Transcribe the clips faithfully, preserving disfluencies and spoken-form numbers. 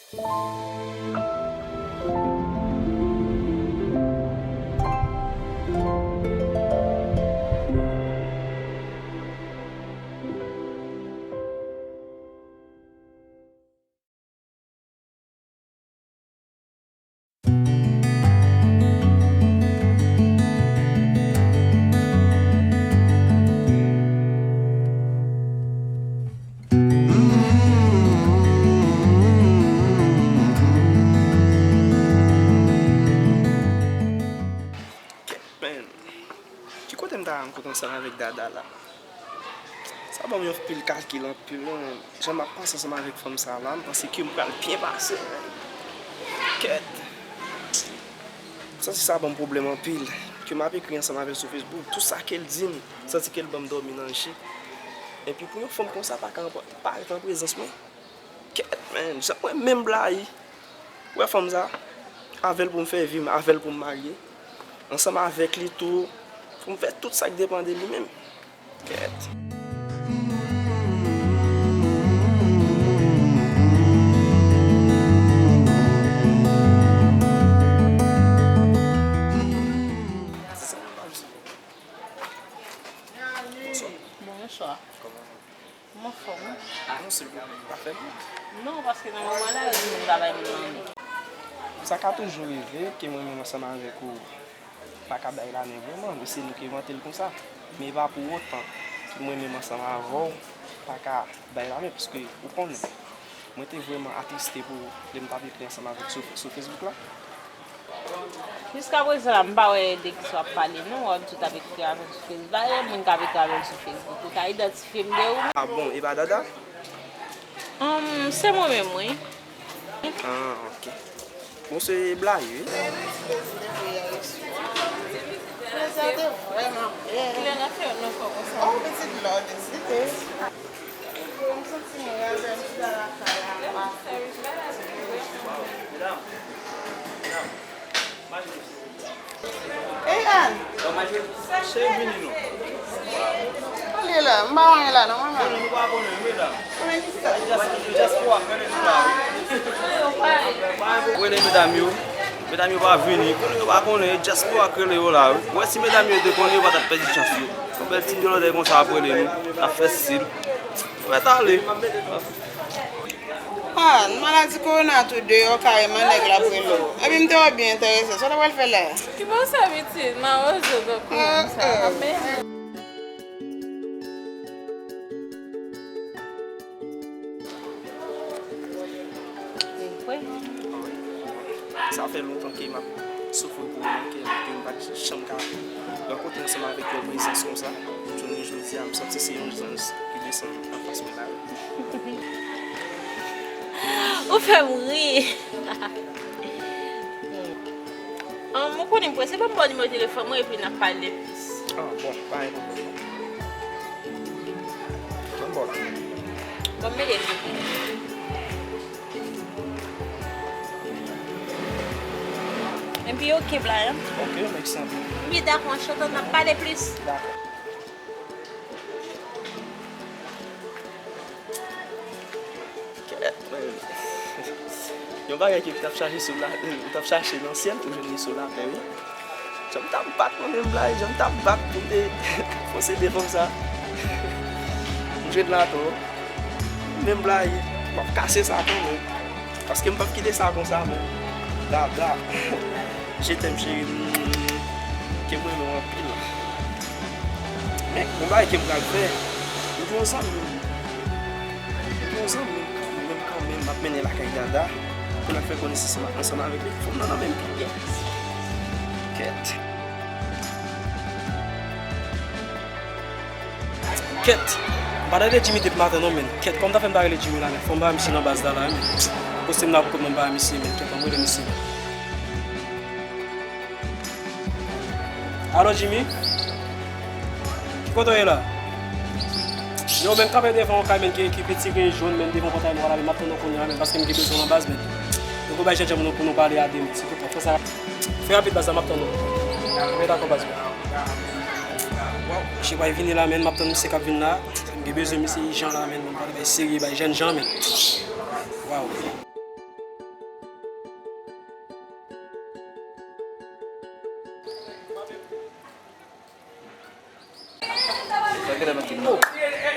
Kèt, man. Ki kote m ta rankontre ansanm avèk Dada la? Sa ban m yon pil kalkil anpil, wi, man. Jan m ap pase ansanm avèk fanm sa la, m panse ke m pral byen pase, man. Kèt. M santi sa ban m pwoblèm anpil. Ke m ap ekri ansanm avè l sou Facebook, tout sa ke l di m, m santi ke l ban m dòmi nan je. Epi pou yon fanm konsa pa ka anpò-, parèt an prezans mwen. Kèt, man, jan mwen menm blayi. Ou wè fanm sa? Avè l pou m fè vi m, avè l pou m marye. Ansanm avèk li tou, pou m fè tout sa k depann de li menm. Kèt. Bonswa. Bonswa. Kòman w ye? M anfòm, wi. Ah non, silvouplè, pa fè m wont. Non, paske nan moman la yo di moun pa bay moun lanmen. Sa ka toujou rive ke mwen menm ansanm avèk ou pa ka bay lanmen vrèman, men se nou ki envante l konsa. Men e pa pou otan ke mwen menm ansanm avè w pa ka bay lanmen, paske ou konnen, mwen te vrèman atriste pou lè m t ap ekri ansanm avèk sou, sou Facebook la. Jiskaprezan la, m pa wè de kisa w ap pale non, w ap di w t ap ekri avè l sou Facebook. Dayè, moun k ap ekri avè l sou Facebook, ou ka idantifye m de ou? Ah bon, e pa Dada? Humm, se mwen menm, wi. Ah, ok. Bon, se blayi, wi. Prezante vrèman bèl. Kilè n ap fè yon nan kò konsa? Oh, pitit lòd, site. M santi m raze, m chita lakay la. Ey, Ann! Cheri, vini non. Kote l ye la? M pa wè l la non, manman. Konnen nou pa konnen, medam. Konnen ki sa? Dyaspora k rele nou la, wi. Rele medam yo. Medam yo pa vini. Konnen yo pa konnen, e dyaspora k rele yo la, wi. Ou wè si medam yo te konnen, yo pa t ap pèdi chans yo. Yon bèl ti dyòlòdèy konsa ap rele nou, ap fè stil. Mèt ale. Ah, maladi kowona tou deyò kareman nèg la ap rele w. Epi m te wè w byen enterese. Sa w ta pral fè la? Ki bò sa pitit? Mawozo gwo kounye sa. Ah, ah. Ap mennen. Sa fè lontan ke m ap soufri pou mwen, ke, ke m pa t janm ka rankontre ansanm avèk yon prezans konsa. Jounen jodi a, m santi se yon zanj ki desann anfas mwen la. Ou fè m ri. Ann, ou konnen m prese, ban m ba w nimewo telefòn mwen epi n ap pale plis. Ah, bon, pa gen pwoblèm. Ban m ba w. Ban m mete l sou. Epi ok, Blayan. Ok, mèsi anpil. Wi, dakò, anchante, n ap pale plis. Dakò. Kèt, men. Yon bagay ke ou t ap chache sou la, ou t ap chache nan syèl, ou jwenn li sou latè, wi. Jan m t ap bat mwen menm blayi, jan m t ap bat pou m te posede fanm sa. M jwenn l atò. Menm blayi, m ap kase sa kanmenm. Paske m p ap kite sa konsa, men. Dada. Je t'aime, cheri. Ke m renmen w anpil. Men, yon bagay ke m pral fè. M gen yon zanmi m. M gen yon zanmi m kanmenm, kanmenm, m ap mennen lakay Dada. Pou n al fè konesans ansanm avèk li. Fanm nan nan menm pi byen. Kèt. Kèt. M pa tande Jimmy depi maten non, men. Kèt, kòman m ta fè m ta rele Jimmy la, men? Fò m ba misye nan baz la, la, men. Poste m nan pou m ba misye, men. Kèt, ann rele misye, men. Alo, Jimmy? Ki kote w ye la? Yo, men m kanpe devan yon kay, men, ki, ki penti gren jòn, men, devan pòtay mwen la, men, m ap tann ou kounye a, men, paske m gen bezwen w nan baz, men. Donk, ou bay jènjan pou nou, pou nou pale a de, men, silvouplè. Fè sa. Fè rapid, baz la, m ap tann ou. Men dakò, baz, men. Waw, misye pral vini la, men, m ap tann misye k ap vin la. M gen bezwen misye ijan la, men, m pral bay serye, bay jènjan, men. Waw. Kilè mèt vin nan?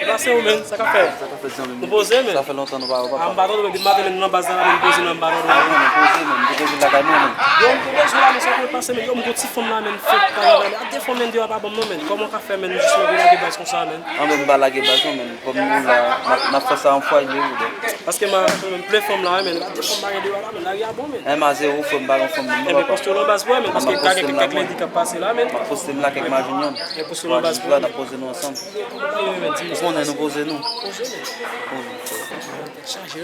E pase ou menm, sa k ap fèt? Sa k ap fèt, zanmi m? Nou poze menm? Sa fè lontan nou pa wè, papa. A, m pa tande w, men depi maten menm nou nan baz la la, menm poze nan, m pa tande w. A, mwen menm poze menm, m te bezwen lakay mwen menm. Yo, m te bezwen la, men se w konn pase menm. Yo, m gon ti fanm la menm, fèk pa travay. A de fanm menm deyò pa ban m non menm. Kòman w ka fè menm, jis mwen vin lage baz konsa menm? An, men m pa lage baz non menm. Kòm nou la, n ap, n ap fè sa yon fwa, li, ou dè. Paske m a, menm plen fanm la, men, a de fanm pa gen deyò la, men, lari a bon, men. M a zewo, frè m, m pa gen fanm menm non, papa. Ebyen, poste w nan baz pou wè, men, paske ka gen kèk lendi k ap pase la, men. M ap poste m la, kèk majinyon. E poste w nan baz pou wè, men. N ap poze nou ansanm. Ou konnen nou poze nou. Poze, men. Poze. Chaje.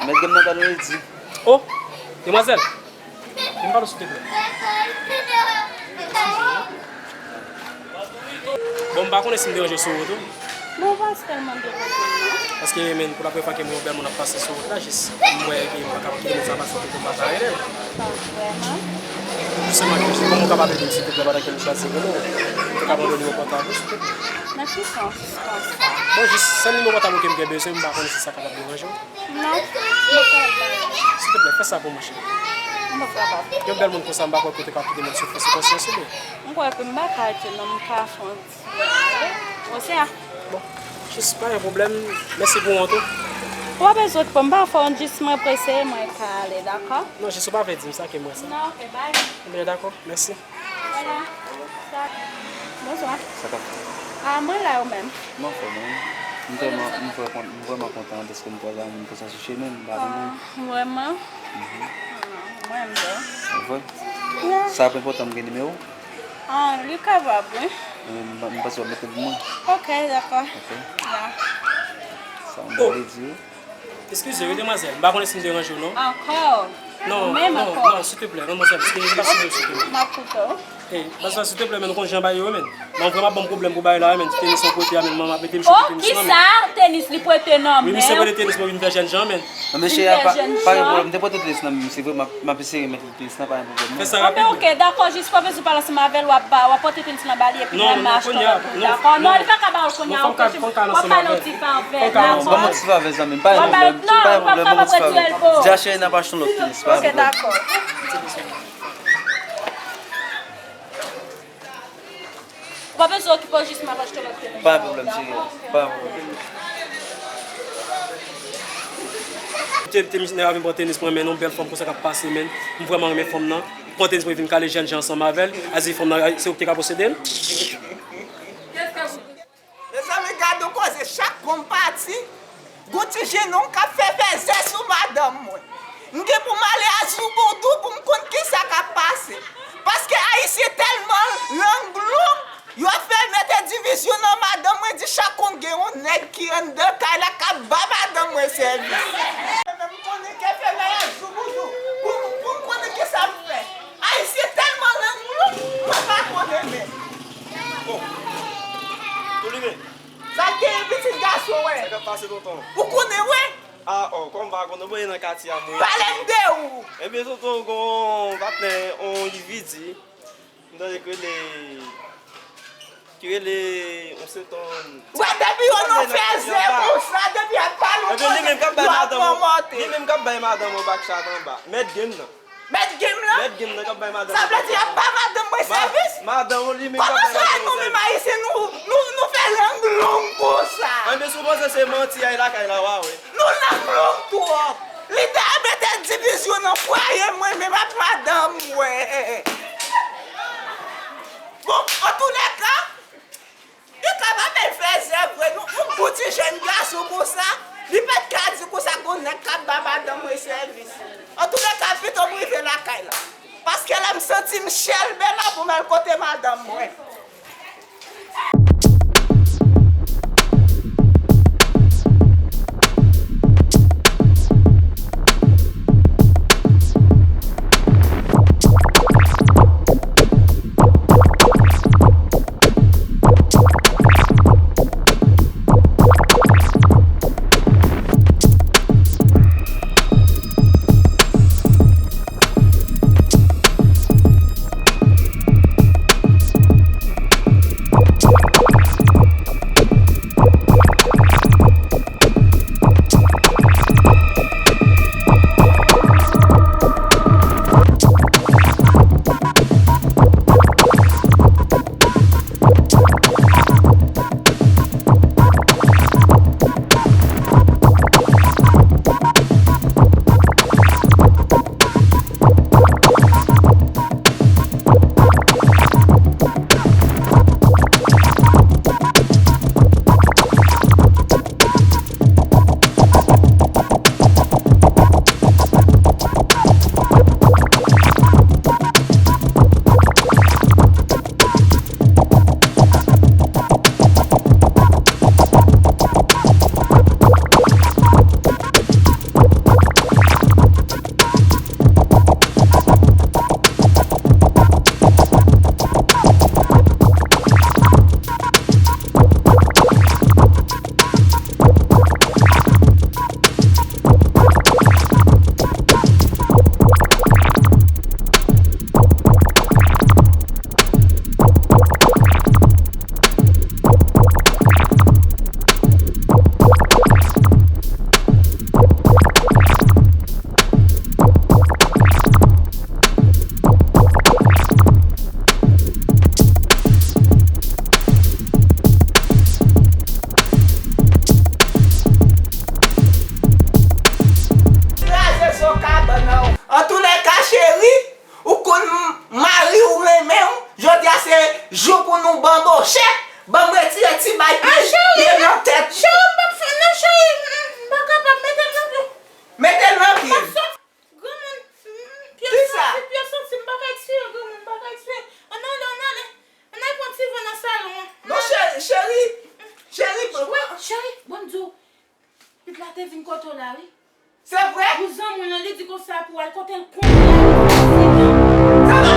Mèt gen m nan ka nou di. Oh, demwazèl, vin pale w silteplè. Bon, m pa konnen si m deranje w sou wout ou. Non, w pa tèlman deranje m non. Paske, men, pou la premyè fwa ke m wè yon bèl moun ap pase sou wout la, jis m wè ke m pa kapab kite moun sa pase, m pa ka rele l. Pa vrèman. Jistèman, kòman w kapab ede m silteplè pandan ke m chwazi rele w? Ou te ka ban m nimewo pòtab ou, silteplè? Nan ki sans, sans sa? Bon, jis sèl nimewo pòtab ou ke m gen bezwen, m pa konnen si sa kapab deranje w. Non, m pa ka bay. Silteplè, fè sa pou mwen, cheri. M p ap kapab. Yon bèl moun konsa, m pa kwè ke w te ka kite moun soufri sou konsyans ou, men. M kwè ke m pa ka rete non, m ka fè yon ti rete. Bon, jis pa gen pwoblèm. Mèsi pou wont ou. Ou pa bezwen okipe m, m pa fè w, jis mwen prese, mwen ka ale, dakò? Non, jis ou pa vle di m sa ke m wè sa. Non, ok, bay. Ebyen, dakò, mèsi. Vwala. Sa, bonswa. Sa k ap fèt? A, mwen la, ou menm? M anfòm, wi. M vrèman, m vrèman, m vrèman kontan dèske m kwaze yon moun konsa sou chemen m, m pa konnen. A, vrèman? Mhm. A, mwen menm tou. Ou vre? Ya. Sa ap enpòtan m gen nimewo w? A, li kapab, wi. M, m panse w ap mete l pou mwen. Ok, dakò. Ok. Ya. Sa yon bèl ide, wi. Eskize, wi, demwazèl. M pa konnen si m deranje w, non. Ankò? Non, non, non, silteplè, rann mwen sèvis. Eskize, m pa sou dosye, silteplè. M ap koute w. Ey, baz la, silteplè, men, nou konn jan bagay yo ye, men. Mwen vrèman ap ban m pwoblèm pou bagay la, men. Tenis mwen prete a, men, mwen ap mete m chòt tenis nan, men. Oh, kisa? Tenis li prete nan men w? Wi, misye prete tenis mwen vin fè jèn jan, men. Non, mesye, pa, pa gen pwoblèm. M te prete tenis nan men misye vre, m ap, m ap eseye met tenis nan, pa gen pwoblèm, non. Fè sa rapid. Anben, ok, dakò, jis pa bezwen pale ansanm avè l, w ap ba, w ap pote tenis lan ba li, epi mwen m a achte lòt pou l, dakò? Non, li pa ka ba w l konya, ok, jis w ap pale yon ti favè, dakò? Ban m yon ti favè, zanmi m, pa gen pwoblèm, pa gen pwoblèm, ban m yon ti favè. Di a cheri n ap achte yon lòt tenis, pa gen pwoblèm. Ok, dakò. Ou pa bezwen okipe w, jis m ap achte lòt tenis. Pa gen pwoblèm, cheri. Pa gen pwoblèm. Te, te, misye ap vin pran tenis mwen, men yon bèl fanm konsa k ap pase, men. M vrèman renmen fanm nan. Pran tenis mwen vin kale jèn jan ansanm avè l. Azi fanm nan, se ou ki te ka posede l? Mezanmi, gade yon koze, chak gon pati. Gon ti jenon k ap fè fèzè sou madanm mwen. M gen pou m ale a zouboudou pou m konn kisa k ap pase. Paske Ayisyen tèlman lang long, yo fè mete divizyon nan madanm mwen, di chak konn gen yon nèg ki anndan kay la k ap ba madanm mwen sèvis. Mwen menm m konnen ke fè m ale a zouboudou pou, pou m konnen kisa m fè. Ayisyen tèlman lang long, mwen pa konnen menm. Oh. Toulimen. Sa k genyen pitit gason, wè? Sa k ap pase, tonton? Ou konnen, wè? A, o, kòm m pa konnen, mwen nan katye a, mwen. Pale m de ou. Ebyen, tonton, gon patnè, on endividi. M tande k rele, ki rele, on se ton. Wè, depi yo nan fèzè konsa, depi y ap pale yon koze, yo ap pran mòte. Li menm k ap bay madanm mwen bak chat anba. Mèt game nan. Mèt game nan. Mèt game nan k ap bay madanm mwen bak chat anba. Sa vle di y ap ba madanm mwen sèvis? Madanm ou li menm k ap bay madanm mwen sèvis. Kòman sa nou menm Ayisyen nou, nou, nou fè lang long konsa? Anben, si w panse se manti, al lakay la, w a wè. Nou lang long twòp. Lidè a mete divizyon nan fwaye mwen menm ak madanm mwen. Bon, antoulèka, li ka pa bèl fèzè vre, non, yon bon ti jèn gason konsa, li pa t ka di konsa gon nèg k ap ba madanm mwen sèvis. Antoulèka, pito m rive lakay la. Paske la m santi m chèlbe la pou m al kote madanm mwen. Cheri, bon m di w, pitit la te vin kote w la, wi. Se vre? Pou zanmi w lan, li di konsa pou w al kote l kounye a, li fasil. Sa w